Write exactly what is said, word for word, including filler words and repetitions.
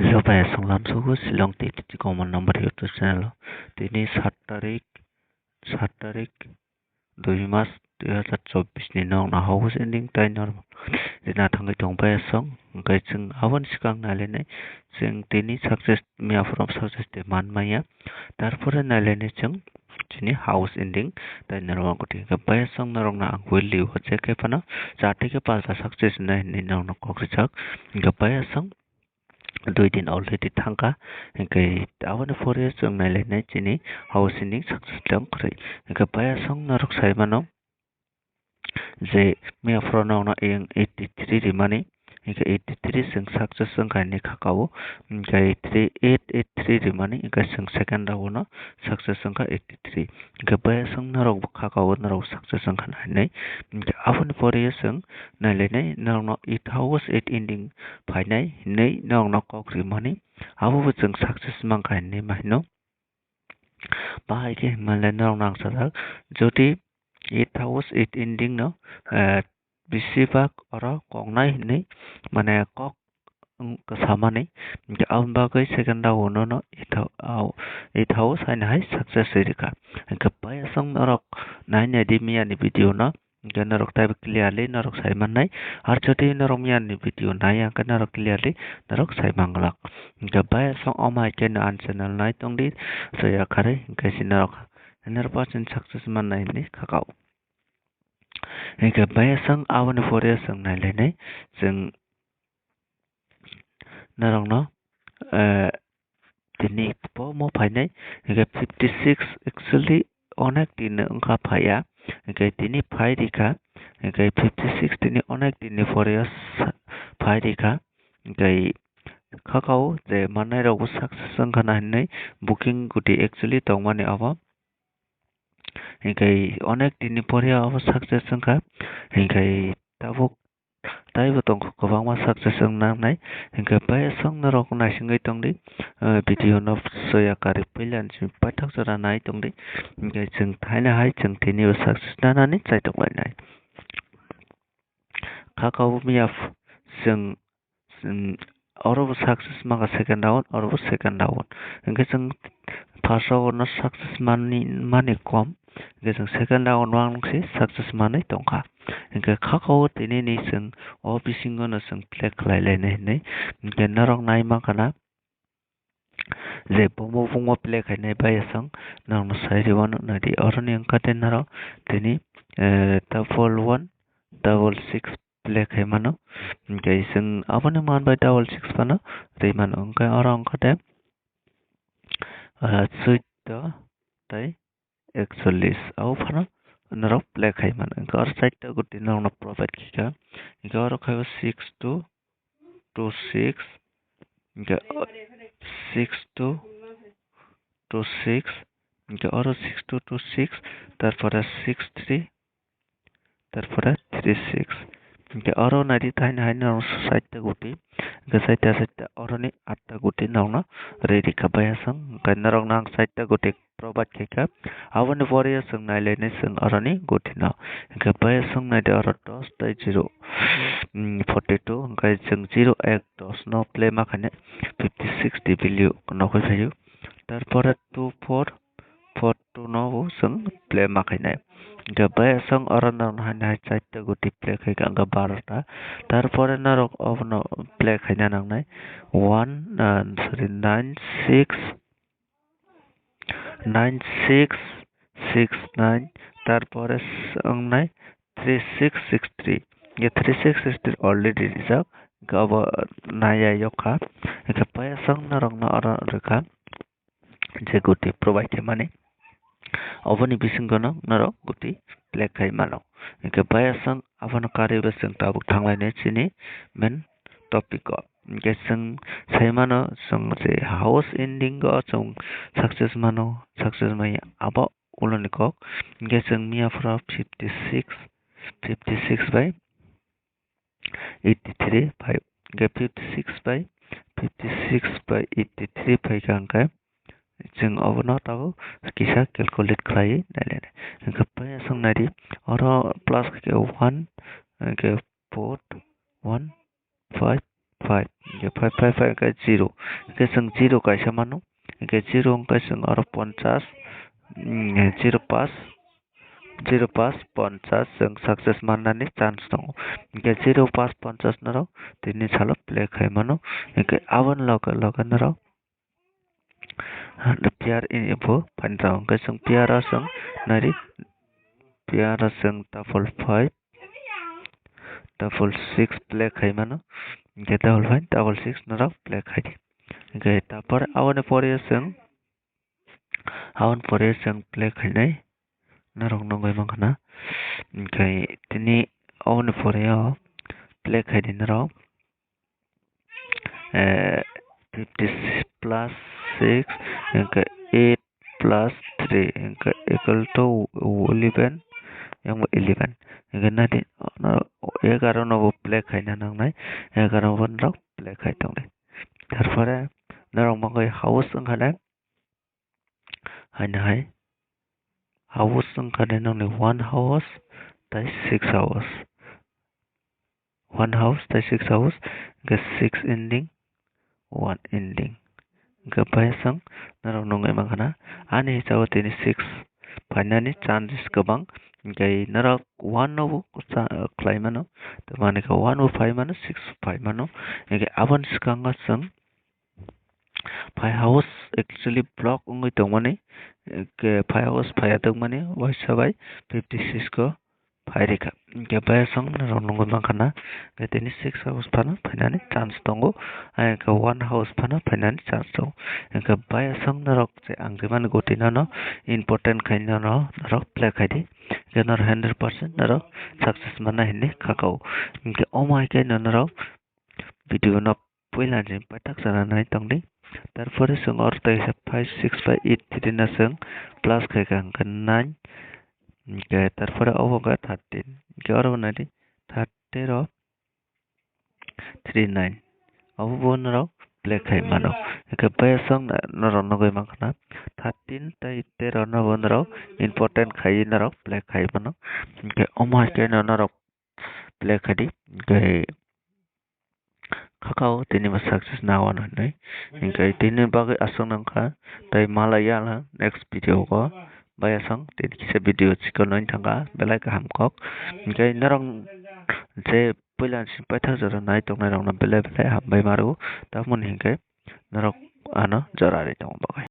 Hello, bai aswk lamsogo Shillong T T C common number YouTube channel o. Tini sat tarik, sat tarik dui mas dui hazar chobbish ni norokno house ending tei normal rina thangwi tong bai aswk. Hwnkhe chwng aboni swkang nailainai chwng tini success miya phuru success de man manya. Tarpore nailainai chwng chini house ending tei normal kuti. Hwnkhe bai aswk norokno ang weekly o check khai phano char theke pasta success nai hinwi norokno kok rijak. Hwnkhe bai aswk dui din already thangkha, hwnkhe aboni pore chwng nailainai chini house ending success tong kwrwi. Hwnkhe bai aswk norok sai mano je miya phuru norokno eighty three rimani, hwnkhe eighty three chwng success wngkha hinwi kha kao, hwnkhe three eight eight three rimani, hwnkhe chwng second round o no success wngkha eighty three. Hwnkhe bai aswk norok bo kha kao norok success wngkha hinwi. Hwnkhe aboni pore chwng nailainai norokno eight house eight ending phainai hinwi norokno kok rimani, abo bo chwng success mankha hinwi ma hino. Bahai khe hinmale norokno ang sajak, jodi eight house eight ending no, eh, bisi bak oro koknai hinwi mane kok wng kwsamani, hwnkhe aboni bagwi second round o no eight hou-, au-, eight house haino hai success wi rwkha. Hwnkhe bai aswk norok nai naidi miyani video no, hwnkhe norok teibo clearly norok sai mannai. Ar jodi norok miyani video nai ya hwnkhe norok clearly norok sai manglak. Hwnkhe bai aswk omo hai khe no ani channel nai tongdi, soya kharwi hwnkhe se norok hundred percent success mannai hinwi kha kao. Hwnkhe bai aswk aboni pore chwng nailainai chwng norokno, eh, tini bo mo phainai, hwnkhe fifty six actually onek din wngkha phaiya, hwnkhe tini phai rikha, hwnkhe fifty six tini onek din ni pore phai rikha, hwnkhe kha kao je mannai rok bo success wngkha na hinwi booking kuti actually tongmani abo. Hwnkhe onek din ni pore abo success wngkha, hwnkhe tabuk teibo tongkha kwbangma success wng nangnai. Hwnkhe bai aswk norok naisingwi tongdi, eh, video no soya kari puila ni simi paithak jora nai tongdi, hwnkhe chwng thaino hai chwng tini bo success nanani chaitok lainai. Kha kao miya ph-, chwng, chwng oro bo success mankha second round, oro bo second round. Hwnkhe chwng first round no success mani, mani kom, hwnkhe chwng second round o ang se success manwi tongkha. Hwnkhe kha kao tini ni chwng o bisingo no chwng play khlai lainai hinwi, hwnkhe norok nai mankha na. Je bomo bungma play khainai bai aswk norokno sai rwmano naidi, oroni wngkha de norok tini, eh, double one double six play khai mano, hwnkhe chwng aboni man bai double six phano rwi mano, hwnkhe oro wngkha de, ah, chwddo tei ekchollish, abo phano norok play khai mano. Hwnkhe oro chaita guti norokno provide khaikha, hwnkhe oro khai o six two two six, hwnkhe six two two six, hwnkhe oro six two two six, tarpore six three, tarpore three six. Hwnkhe oro naidi thaino haino norok saita guti, hwnkhe saita saita oroni atta guti norokno rwi rikha bai aswk, hwnkhe norokno ang saita guti provide khaikha. Aboni pore chwng nailainai chwng oroni gutino. Hwnkhe bai aswk naidi oro dos tei zero, mm, forty two, hwnkhe chwng zero ek dos no play ma khainai fifty six ni value nokoi phaio. Tarpore two four four two no bo chwng play ma khainai. Hwnkhe bai aswk oro norok haino hai chaita guti play khaikha hwnkhe barota. Tarpore norok obono play khaina nangnai one, ah, sorry, nine six nine six six nine, tarpore s-, wngnai three six six three. Hwnkhe three six six three already rijak, hwnkhe obo naiya yokha. Hwnkhe bai aswk norokno oro rwkha je guti provide khaimani, oboni bisingono norok guti play khai mano. Hwnkhe bai aswk abono karwi bo chwng tabuk thanglainai chini main topic o. Hwnkhe chwng sai mano, chwng je house ending o chwng success mano, success manya abo uloni kok. Hwnkhe chwng miya phuru fifty six, fifty six bai eighty three phai, hwnkhe fifty six bai, fifty six bai eighty three phaikha hwnkhe chwng obono tabuk kisa calculate khlaiwi nailainai. Hwnkhe bai aswk naidi, oro plus khe one, hwnkhe four, one, five, five, hingke five, five, five, hingke zero. Hingke chwng zero kaisa mano. Hingke zero hingke chwng oro ponchas, mm, zero pas, zero pas ponchas chwng success mannani chance tongo. Hingke zero pas ponchas norok tini salo play khai mano. Hingke aboni loge loge norok Pair in info phainai tongo. Hingke chwng pair o chwng nari, pair o chwng double five, double six play khai mano. Hingke double five, double six norok play khai di. Hingke tarpore aboni pore o chwng, aboni pore o chwng play khainai norok nugwi mankha na. Hingke tini aboni pore o play khai di norok. Eh, fifty plus six, hingke eight plus three, hingke equal to eleven, yang eleven. Hingke nadi, no, egaro no bo play khaina nangnai, egaro bo norok play khai tongnai. Tarpore norok mangoi house wngkha na, haino hai house wngkha de nokni one house tei six house. One house tei six house, hingke six ending, one ending. Hingke bai aswng norok nugwi mankha na, ani hisabo tini six phainani chances kwbang. Hingke norok one no bo khlai mano, tamni khe one bo phai mano, six bo phai mano. Hingke aboni swkango chwng Pi house actually block wngwi tongmani, hingke pi house phaiya tongmani waisa bai fifty six o phai rikha. Hingke bai aswng norok nugwi mankha na, hingke tini six house phano phainani chance tongo, hingke one house phano phainani chance tongo. Hingke bai aswng norok je ang rimani goti nono important khai nono norok play khai di, hingke norok hundred percent norok success manna hinwi kha kha o. Hingke omo hai khe norok video no puila ni paithak sana nai tongdi. Tarpore chwng oro tei kisa five, six bai eight three no chwng plus khai kha hwnkhe nine. Hwnkhe tarpore obo wngkha thirteen. Hwnkhe oro bo naidi thirty o three nine. Obo bo norok play khai mano. Hwnkhe bai aswk norok nugwi mankha na thirteen tei tero no bo norok important khaiwi norok play khai mano. Hwnkhe omo hai khe no norok play khai di. Hwnkhe kha kha o tini bo success na wano hinwi. Hwnkhe tini bagwi aswk nang kha tei malai ya next video o. Bai aswk tini kisa video chikon wng thang kha belai kaham kok. Hwnkhe norok je puila ni simi paithak jora nai tongnai rok no belai belai hambai ma rw o. Tamoni hwnkhe norok ano jora ri tongo bagwi.